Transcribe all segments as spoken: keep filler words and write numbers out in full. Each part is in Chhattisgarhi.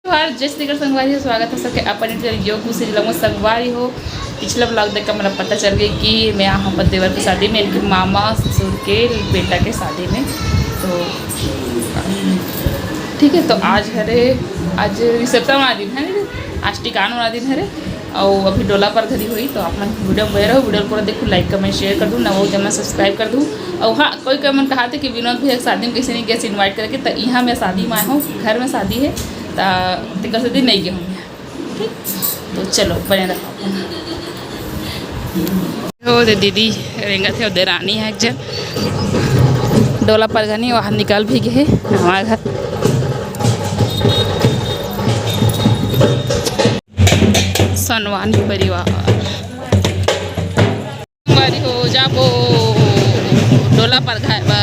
जोहार, जय छत्तीसगढ़ संगवारी हो, स्वागत है सबके अपन YouTube योग कुछ जिला में। संगवारी हो, पिछला vlog देख के मेरा पता चल गया कि मैं यहाँ पर देवर की शादी में, इनके मामा ससुर के बेटा के शादी में। तो ठीक है, तो आज हरे, आज रिसेप्शन वाला दिन है, आज टिकान वाला दिन हरे, और अभी डोला परघनी होही। तो आप मन वीडियो में बने रहो, वीडियो पूरा देखो, like, comment, share कर दू, नवा हो तो मन subscribe कर दू। और हाँ, कोई कोई मन कहा थे कि विनोद भैया के शादी में कैसे नहीं गए invite करके, तो यहाँ मैं शादी में आया हूँ, घर में शादी है, तो तेकर से दिन नहीं गए हूँ मैं। ठीक, तो चलो बने रहो। हो दे दीदी रेंगत हे, ओदे रानी है एक जन डोला परघनी, वहाँ निकल भी गए हमारे घर। सनवानी परिवार। बारी हो जाबो डोला परघाय बर।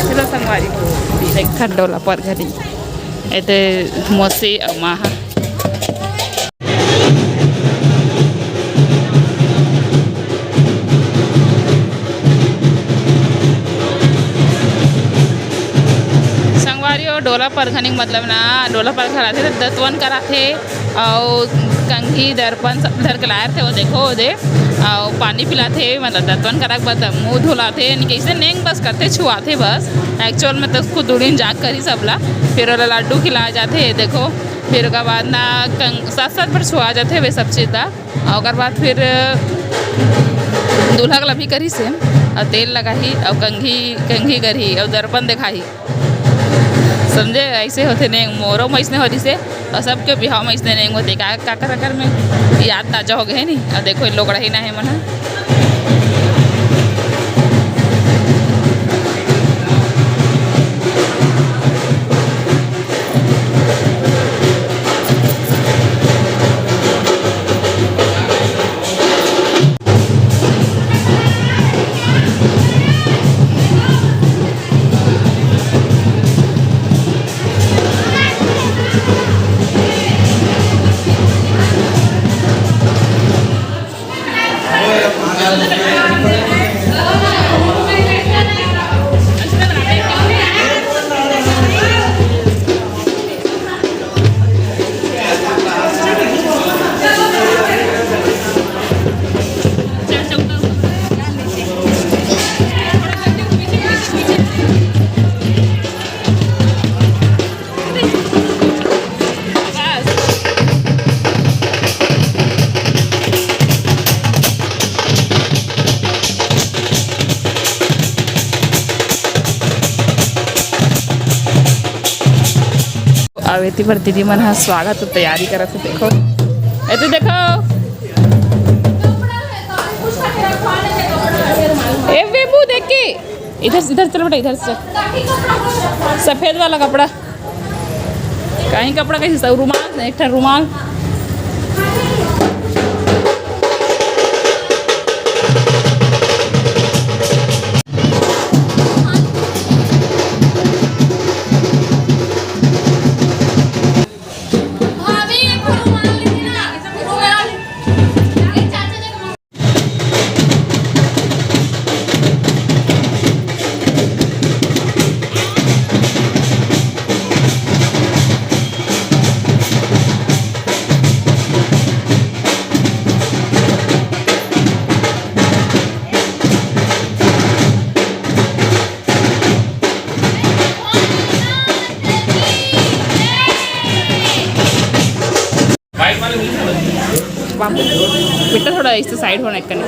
चलो संगवारी हो, एक ठन डोला परघनी। एते मोसे अउ माँ हा। संगवारी हो, डोला परघनी के मतलब ना, डोला परघनी कराथे त दतवन कराथे। अउ कंघी दर्पण सब धर के लाए रथे, वो देखो ओदे। अउ पानी पिलाथे, मतलब दतवन करा के बाद मुंह धुलाथे, यानी कि अइसे नेंग बस करथे, छुआथे बस। एक्चुअल में तो खुद उड़ीन जाग करी सबला। फिर ओला लड्डू खिलाए जाथे, देखो। फिर ओकर बाद ना कंग-, सात सात बार छुआ जाथे वे सब चीज ला। अउ ओकर बाद फिर दूल्हा के लभी करी से, अउ तेल लगाही, अउ कंघी, कंघी करही, अउ दर्पण देखाही। समझे, अइसे होथे नेंग, मोरो में अइसने हो रिसे, अउ सबके बिहाव में अइसने नेंग होथे। का, काकर काकर में याद ताजा हो गए हे नी। अउ देखो, ये लोग रही ना हे मन ह। अउ एती बर दीदी मन ह स्वागत के तैयारी करत हे, देखो। एती देखो। ए बेबू, देख के। इधर से, इधर से चल बेटा, इधर से चल। सफेद वाला कपड़ा। कहीं कपड़ा, कहीं से रुमाल, एक ठन रुमाल। बाप रे। बेटा, थोड़ा इससे साइड होना एक कने।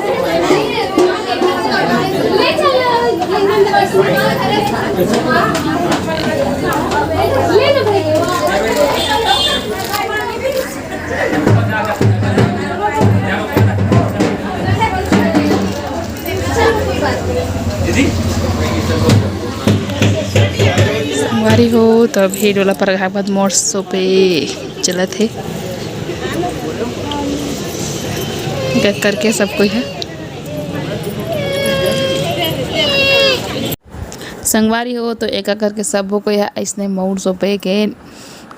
संगवारी हो, तो अभी डोला परघा के बाद मोर सोपे चलत हे। एक एक करके सब कोई ह। संगवारी हो, तो एका करके सबो कोई ह अइसने मउर सोपे के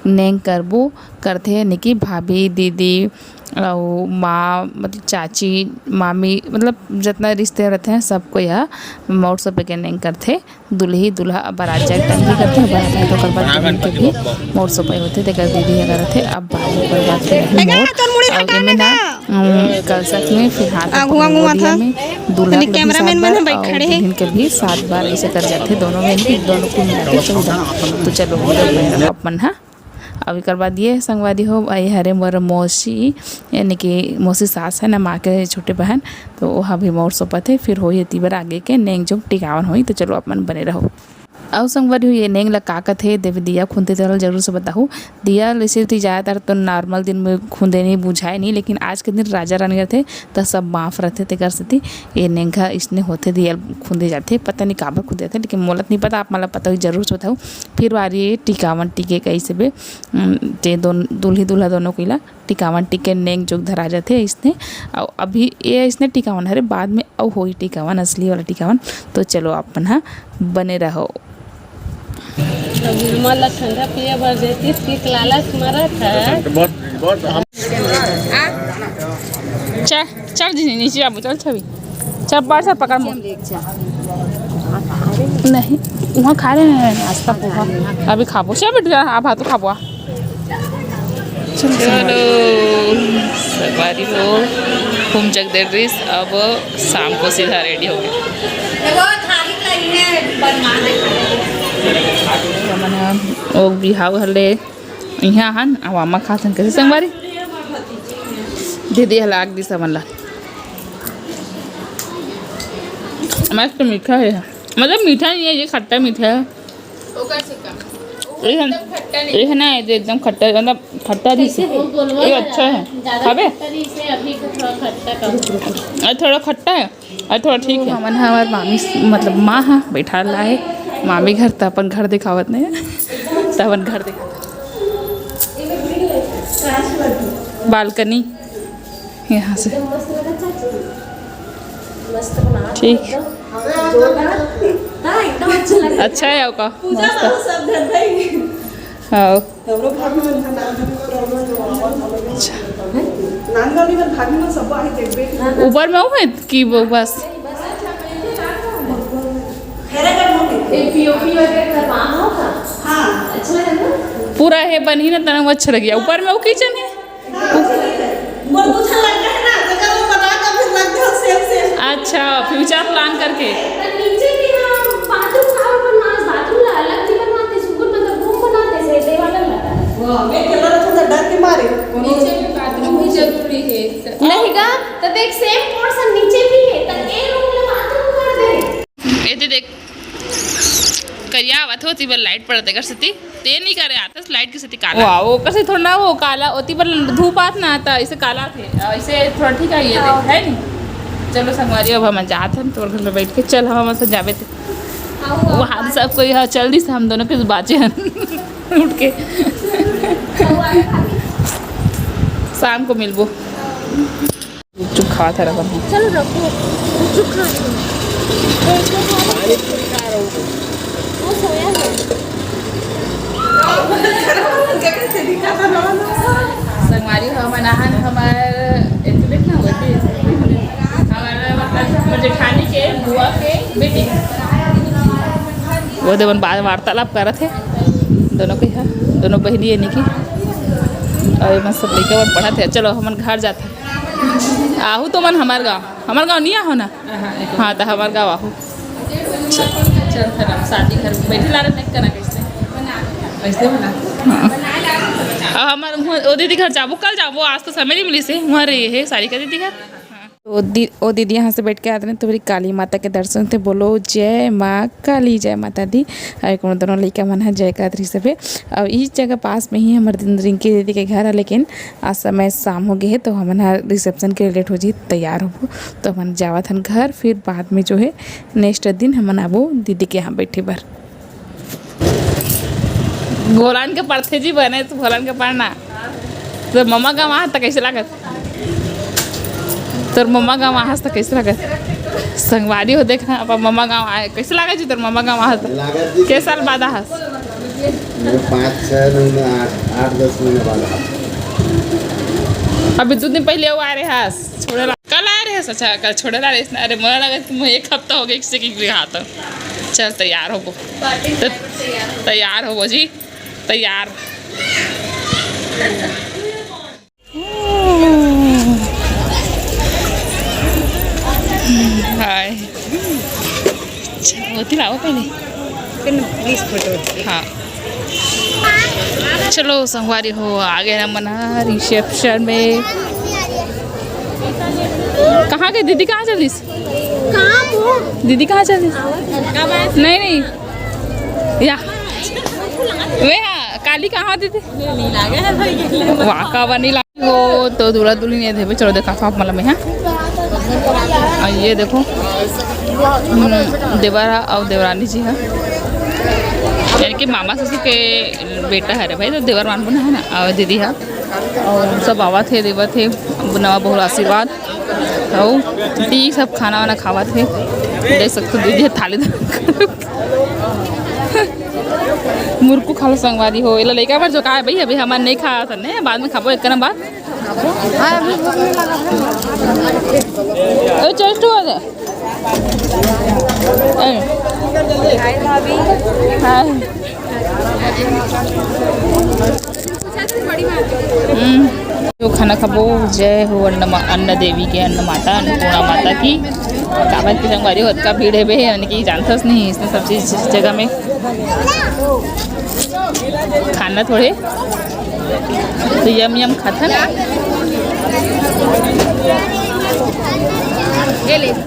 नेंग करबो करथे, यानी कि भाभी, दीदी अउ माँ, मतलब चाची, मामी, मतलब जतना रिश्ते रहथे, सब कोई ह मउर सोपे के नेंग करथे। दुल्ही दुल्हा बरात जाए के time भी करथे, बरात में तो ओकर बाद दुल्हन के भी मउर सोपे होथे, तेकर दीदी ह करथे। अब बाद ओकर बाद के रही मउर। अउ एमे ना, उम, कलसा में फिर हाथ आगू, आगू, मोरिया में दूल्हा के भी सात बार अउ दुल्हन के भी सात बार ऐसे कर जाथे, दोनों में भी, दोनों कुल मिला के चौदह। तो चलो, video बन रहा अपन, हाँ। अब एकर बाद ये संगवारी हो, आई हरे मोर मौसी, यानी कि मौसी सास है ना, माँ के छोटे बहन, तो ओहा भी मउर सोपत हे। फिर होही एती बर आगे के नेंग जोग टिकावन होही, तो चलो अपन बने रहो। अउ संगवारी हो, ये नेंग ला का कथे, देवी दिया खुंदे तेला जरूर से बताहू। दिया ल ऐसे ती जादातर तो normal दिन में खुंदे नहीं, बुझाए नहीं, लेकिन आज के दिन राजा रानी रथे, त सब माफ रथे, तेकर सेती ये नेंग ह इसने होथे, दिया ल खुंदे जाथे। पता नहीं काबर खुंदे जाथे, लेकिन मोला तो नहीं पता, आप मन ला पता होही जरूर से बताहू। फिर बारी ये टिकावन टिके कइसे बे, उम, ते दोन-, दुल्ही दुल्हा दोनों कोई ला टिकावन टिके नेंग जोग धरा जाथे इसने। अउ अभी ये इसने टिकावन हरे, बाद में अउ होही टिकावन, असली वाला टिकावन। तो चलो, आप मन ह बने रहो। अभी हमन ला ठंडा पिए बर देतिस, पी के लालच मरत है। चल, चल जी, नीचे आबो, चल छवि। चल, बड़ सर पकड़ मोर। नहीं, वहाँ खा रहे हैं नाश्ता पोहा। अभी खाबो। चल बेटा, आप हाथों खाबो आ। चलो, संगवारी हो, घूम चक दे रहीस, अब शाम को सीधा ready हो गए। हमन ह ओ बिहाव हले इहाँ हन, अब आमा खात हन। कैसे संगवारी? दीदी हला आग दिस हमन ला। मस्त मीठा है, मतलब मीठा नहीं है, ये खट्टा मीठा है। ओकर से का? ये है, एकदम खट्टा नहीं। ये है ना, ये एकदम खट्टा, मतलब खट्टा नहीं कैसे है? ये अच्छा है। ज्यादा खाबे? खट्टा नहीं, इसे अभी तो थोड़ा खट्टा कम। अरे, थोड़ा खट्टा है, अरे, थोड़ा ठीक है। हमन ह हमर मामी, मतलब माँ ह बैठा ला है मामी घर, त अपन घर दिखावत नहीं है, त अपन घर दिखा, balcony। यहाँ से। एकदम मस्त लगा चाची। मस्त बना ठीक। एकदम जोरदार। हाँ, एकदम अच्छा लगा। अच्छा है आपका? पूजा मस्त। बहुत सब धन भाई। हाँ। हमरो भाभी मन नान भाभी मन, भाभी मन जो आवत हवे। अच्छा। नान भाभी मन, भाभी मन सब आही देखबे। ऊपर में हो है कि वो बस? खैरागढ़ में। ये पीओपी वगैरह करवा हो का? हाँ। अच्छा है ना? पूरा है बनी ना, तना वो अच्छा लग गया। ऊपर में वो kitchen है। मोर दू ठन लड़का है ना, जेकर वो बना के फिर रख दे, same, same। अच्छा, future plan करके। त नीचे भी हम bathroom का बनवा, bathroom ला अलग भी बनवाते, सुकुन मतलब room बनाते से देवाला लगा। वाह, मैं अकेला रहता था डर के मारे। नीचे भी bathroom भी जरूरी है। नहीं गा, त देख same portion नीचे भी है, त ए room ला bathroom कर दे। एती देख, करिया आवत हो, ओती बर light पड़त हे, एकर सेती ते नइ करे आथस, light के सेती काला। वाह, ओकर से थोड़ा ना वो काला, ओती बर धूप आत ना, त ऐसे काला थे, ऐसे थोड़ा ठीक है, ये देख, है नी? चलो संगवारी, अब हमन जात हन तोर घर में बैठ के। चल, हम हमन से जाबे ते। वहाँ सब कोई, हाँ, चल दिस, हम दोनों के बाचे हन उठ के। शाम को मिलबो। गुपचुप खावत हरत हन। चलो रखो, गुपचुप खा रही हूँ। वो सोया है। संगवारी हो, हमन आहन हमर एथनिक ना होती, हमर मतलब हमर जेठानी के बुआ के बेटी। वो दे मन बात वार्तालाप करत हे दोनों के, हा, दोनों बहिनी ये निकी। और ये मन सब लइका मन पढ़त हे। चलो हमन घर जात हन। आहू तो मन हमर गाँव, हमर गाँव नहीं आहो ना? हाँ, तो हमर गाँव आहू। चल, चल, फिर हम शादी घर बैठे ला रहे, नहीं करना कैसे? कैसे बना? हाँ। अब हमर वहाँ, ओ दीदी घर जाबो, कल जाबो, आज तो समय नहीं मिली से, वहाँ रही है सारिका दीदी घर। हाँ। ओ दी-, ओ दीदी यहाँ से बैठ के आते हैं, तो मेरी काली माता के दर्शन थे, बोलो जय माँ काली, जय माता दी। और कोनो दोनों लइका मन है जय का दृश्य पे। और इस जगह पास में ही हमर दिन रिंकी दीदी के घर है, लेकिन आज समय शाम हो गए है, तो हमन ह reception के late हो जी, तैयार होबो, तो हमन जावत हन घर। फिर बाद में जो है next दिन हमन आबो दीदी के यहाँ बैठे बर। गोलन के पढ़थे जी बने, तो गोलन के पढ़ना। तो मम्मा का वहाँ तक कैसे लागत? तोर मम्मा का वहाँ तक कैसे लागत? संगवारी हो, देख ना, अपन ममा गाँव आए। कैसे लागे जी तोर ममा गाँव आए तो? लागत जी। के साल बाद आहस? मैं पाँच, छः महीना, आठ, आठ, दस महीना बाद आया। अभी दो दिन पहले वो आए रहे हस, छोड़े ला। कल आए रहे हस? अच्छा, कल छोड़े ला रहे हस ना। अरे, मोला लगा कि मैं एक हफ्ता हो गया किसी की भी हाथ। चल, तैयार होबो। तो तैयार होबो जी, तैयार। हाय। अच्छा, होती लाओ पहले। Please photo. हाँ। चलो संगवारी हो, आ गए हमन ह रिसेप्शन में। कहाँ गए दीदी, कहाँ चलिस? कहाँ वो? दीदी कहाँ चलिस? नहीं, नहीं, या वे हाँ, काली कहाँ दीदी? वाह, का बनी ला। वो तो दूल्हा दुल्हन ये देवे, चलो देखा था आप मतलब में है। और ये देखो, हम्म, देवर हा और देवरानी जी है, यानी कि मामा ससुर के बेटा है रे भाई, तो देवर मान बना है ना, और दीदी है, और सब आवा थे, देवा थे, नवा बहुत आशीर्वाद। तो दी सब खाना वाना खावा थे, देख सकते हो दीदी थाली धर मुरकू खा लो संगवारी हो, एला लइका बर जो का है भाई, अभी हमन नहीं खाया था ने, बाद में खाबो एक कदम बाद। हाँ, अभी भूख नहीं लगा था। ओ, चल, तू आ जा। ए। हाय भाभी। हाय। हम्म। जो खाना खाबो, जय हो अन्न मा-, अन्न देवी के, अन्न माता, अन्नपूर्णा माता की। काबर की संगवारी हो, अतका भीड़ है बे, यानी कि जानथस नहीं, इसने सब चीज इस जगह में खाना थोड़े तो यम यम खाथन।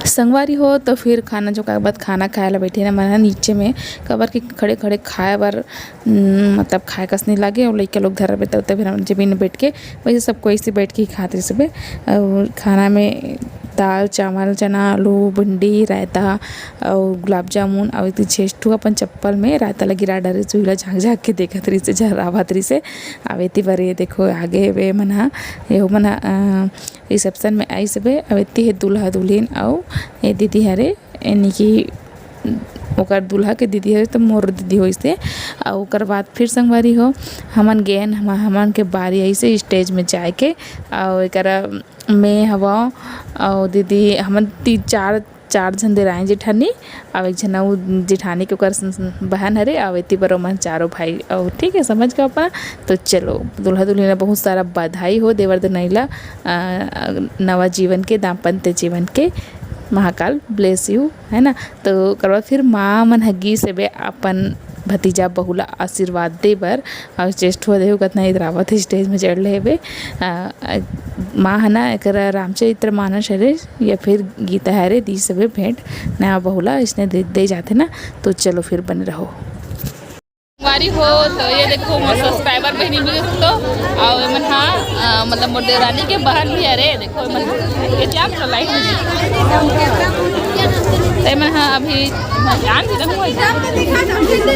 संगवारी हो तो फिर खाना जो का बाद खाना खाए ला बैठे ना मन ह नीचे में, काबर कि खड़े खड़े खाए बर, उम, मतलब खाए कस नहीं लागे, और लइका लोग धर रहे तो फिर हम जमीन में बैठ के वैसे सबको ऐसे बैठ के ही खात रहे सबे। और खाना में दाल, चावल, चना, आलू, भिंडी, रायता और गुलाब जामुन, और इतनी छेष्ठू अपन चप्पल में रायता ला गिरा डरे, चूल्हा झांक झांक के देखत रही से, झर्रावत रही से। अब एती बर ये देखो आगे वे मन हा, ये मन हा, अ, रिसेप्शन में आइस बे। अब एती हे दूल्हा दुल्हन, अउ ये दीदी हरे, यानी कि ओकर दूल्हा के दीदी हरे, तो मोर दीदी होइस हे। अउ ओकर बाद फिर संगवारी हो, हमन गेन, हम, हमन के बारी आइस हे स्टेज में जाए के। अउ एकरा मैं हवं, अउ दीदी, हमन तीन चार, चार झन देरानी जेठानी, अउ एक झन अउ जेठानी के ओकर स-, स-, बहन हरे, अउ एती बर ओमन चारों भाई। अउ ठीक है, समझ गए अपना। तो चलो, दूल्हा दुल्हन ला बहुत सारा बधाई हो, देवर देनई ला, अ, नवा जीवन के, दाम्पत्य जीवन के, महाकाल bless you, है ना। तो ओकर बाद फिर माँ मन ह गिस हेबे अपन भतीजा बहू ला आशीर्वाद दे बर, अउ चेष्ट हो देखो कतना इतरावत हे स्टेज में चढ़ ले हेबे। अ, अ, माँ ह ना एकरा रामचरित्र मानस हरे या फिर गीता हरे, दी सबे भेंट नया बहू ला इसने दे, दे जाथे ना। तो चलो फिर बने रहो। संगवारी हो तो ये देखो मोर subscriber बहिनी भी तो, अउ एमन हा, अ, मतलब मोर देवरानी के बहन भी हरे। देखो एमन ये क्या तो लाइट में तो एमन हा अभी जान भी रहूँ।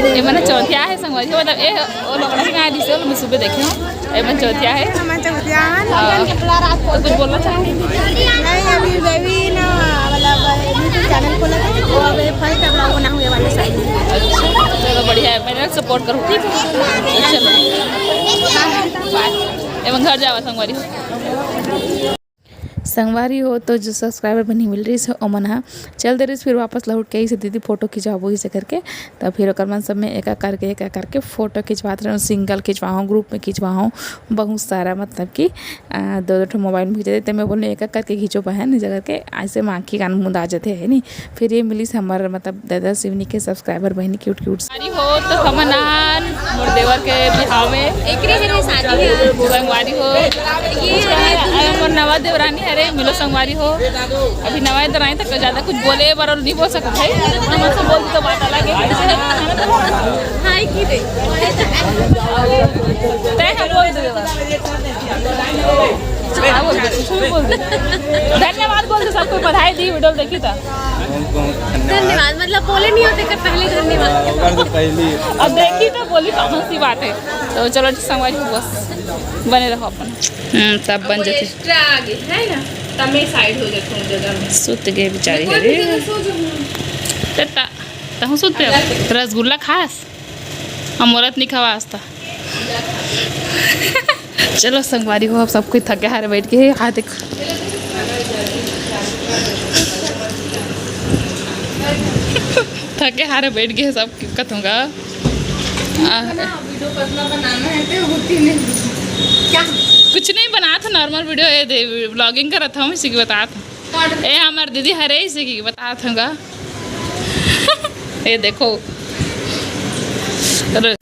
एमन चौथिया है संगवारी हो, मतलब ए ओ लोग नहीं आ दिसे, मैं सुबह देखे हूँ। एमन चौथिया है। हमन चौथिया हन। हाँ। तो कुछ बोलना चाहेंगे? नहीं, अभी बेबी ना, मतलब, YouTube channel खोला था, वो अभी first vlog बना हुए वाला शायद। अच्छा, चलो बढ़िया है, मेरे support करो, ठीक है? चलो। बाय। एमन घर जावा संगवारी। संगवारी हो तो जो subscriber बनी मिल रही से, ओमन हा चल दे रहिस, फिर वापस लौट के इसे दीदी फोटो खिंचवाबो इसे करके। तब फिर ओकर मन सब में एक एक करके, एक एक करके फोटो खिंचवात रहूँ, single खिंचवाहूँ, group में खिंचवाहूँ, बहुत सारा मतलब कि, अ, दो दो ठो मोबाइल में खींचते, तो मैं बोलूँ एक एक करके खींचो बहन, इसे करके ऐसे में आँखी कान मुंदा जाते हैं नी। फिर ये मिलिस हमर मतलब दादा सिवनी के subscriber बहनी cute cute। अरे हो तो हमन आन मोर देवर के बिहाव में। एकरे हरे शादी है। संगवारी हो। ये अरे मोर नवा देवरानी हरे, मिलो संगवारी हो। अभी नवा देवरानी तक ज्यादा कुछ बोले बर नहीं बोल सकत है। हम से बोल तो बात अलग है। हाय की दे। तय हम बोल दे। हाँ, बोल दे, कुछ भी बोल दे। धन्यवाद बोल दे, सबको बधाई दी, video देखी था। बहुत बहुत धन्यवाद। धन्यवाद, मतलब बोले नहीं होते कर पहले धन्यवाद। हाँ, ओकर तो पहली। अब देखी तो बोली कौन सी बात है। तो चलो संगवारी हो, बस बने रहो अपन। हम्म, सब बन जाते। Extra आगे है ना? तमे साइड हो जाता हूँ जगह में। सुत गए बेचारी कोई हरे। भी जगह सो जाऊँ। त ता- तहूँ सुत पे रसगुल्ला खास। हम मोरत नहीं खवा आस्ता। चलो संगवारी हो, अब सब कोई थके हारे बैठ के हे। आ देख, थके हारे बैठ के हे सब, कथूंगा। आ, वीडियो कितना बनाना है तो होती नहीं। क्या? कुछ नहीं बनात हँव, नॉर्मल वीडियो ये दे, व्लॉगिंग करत हँव, इसी की बतात हँव। ए हमर दीदी हरे, इसी की बतात हँव गा। ये देखो।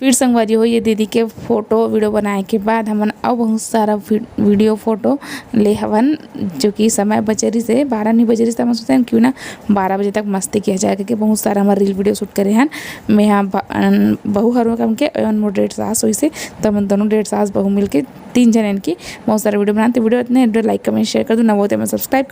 फिर संगवारी हो, ये दीदी के फोटो वीडियो बनाए के बाद हमन अउ बहुत सारा वी-, वीडियो फोटो ले हवन, जो कि समय बचे रहिस हे, बारह नहीं बजे रहिस हे, त हमन सोचेन क्यों ना बारह बजे तक मस्ती किया जाए, क्योंकि बहुत सारा हमर रील वीडियो शूट करे हन। मैं यहाँ ब-, अन-, बहू हरो काम के, अउ मोर डेढ़ सास होइस हे, त हमन दोनों डेढ़ सास बहू मिलके तीन जन इनकी बहुत सारा वीडियो बनाते। वीडियो इतने, वीडियो लाइक, कमेंट, शेयर कर दो, ना वो तो मैं सब्सक्राइब